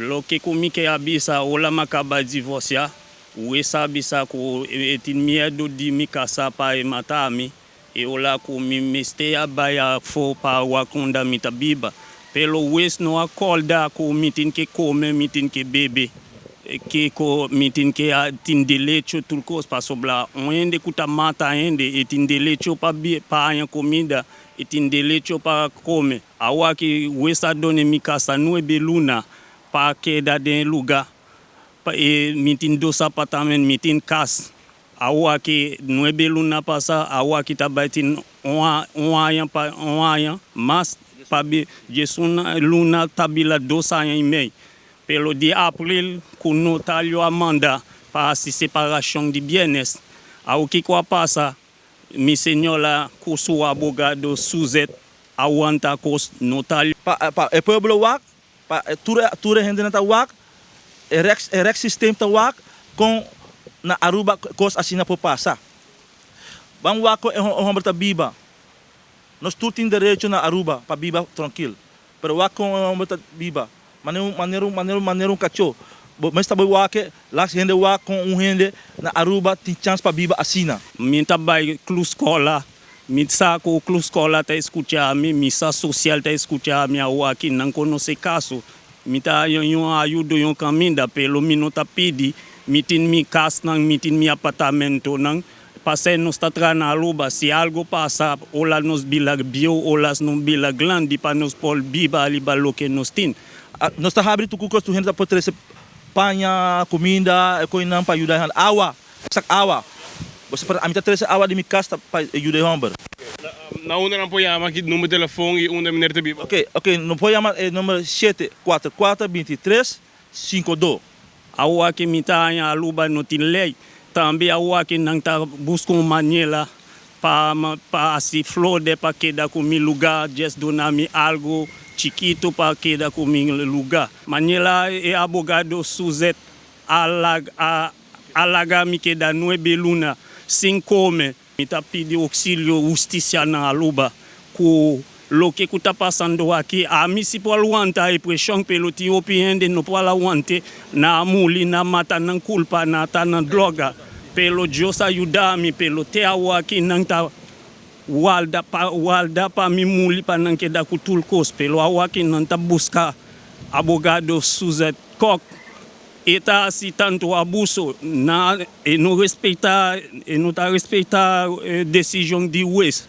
Loke ku mi ke a bisa ora mi a kaba divorsiá, wes a bisa ku e tin miedu di mi kasá pa e mata mi. E ora ku mi mester a bai afó pa wak unda mi ta biba. Pero wes no a kòrda ku mi tin ke kome, mi tin ke bebe, kiko mi tin ke tin derecho tur kos, pasobra un hende ku ta mata hende e tin derecho pa pa haña komida, e tin derecho pa kome. Awor aki wes a duna mi kasa 9 luna pa keda den e lugá. Pa e mi tin dos apartamento, mi tin kas. Awor aki 9 luna pasa, awor aki ta bai tin un aña pa un aña mas pa 11 luna ta bira 2 aña i mei. Pero di aprel ku notario a manda pa hasi separashon di bienes. Awor kiko a pasa, mi señora ku su abogado Suzette a wanta kos notario. Pa e pueblo wak, pa tur hende ta wak, e rechtssysteem ta wak, kon na Aruba kos asina por pasa. Ban wak ku e hòmber ta biba. Nos tur tin derecho na Aruba pa biba trankil. Pero wak kon e hòmber ta biba. Manera manera manera manera un kachó. Bo mester bai wak, laga hende wak kon un hende na Aruba tin chance pa biba asina. Mi ta bai Cruz Cora. Mi sa ku Cruz Cora ta skucha mi, misa sosial ta skucha mi awor aki nan konosé kaso. Mi ta un ayudo un kaminda, pero mi no ta pidi. Mi tin mi kasnan, mi tin mi apartamentonan. P'esei nos ta traha na Aruba. Si algu pasa, ora nos bira bieu, ora nos bira grandi pa nos por biba riba loke nos tin. Nos ta habri tur kos, tur hende por trese paña, kuminda, kosnan pa yuda. Awa, sak awa. Ami ta trese awa di mi kas pa yuda e hòmber. Na unda nan por yama aki number di telefòn i unda meneer ta biba? Ok, nan por yama e number 744 23 52. Awor aki mi ta na Aruba no tin lei. Tambe awor aki nan ta buska un manera pa pa hasi fraude pa keda ku mi lugá, just duna mi algu chikitu pa keda ku mi lugá. Manera e abogado Suzette a a laga mi keda 9 luna sin kome. Mi ta pidi ousilio hustisia na Aruba ku loke ku ta pasando aki. Ami si por wanta e preshon, pero tin hopi hende no por wanta. Nan a muri, nan a mata nan kurpa, nan ta na droga. Pero Dios a yuda mi, pero te awor aki nan ta warda pa mi muri pa nan keda ku tur kos. Pero awor aki nan ta buska abogado Suzette Kock. E ta hasi tantu abuso, na e no respetá, e no ta respetá desishon di hues.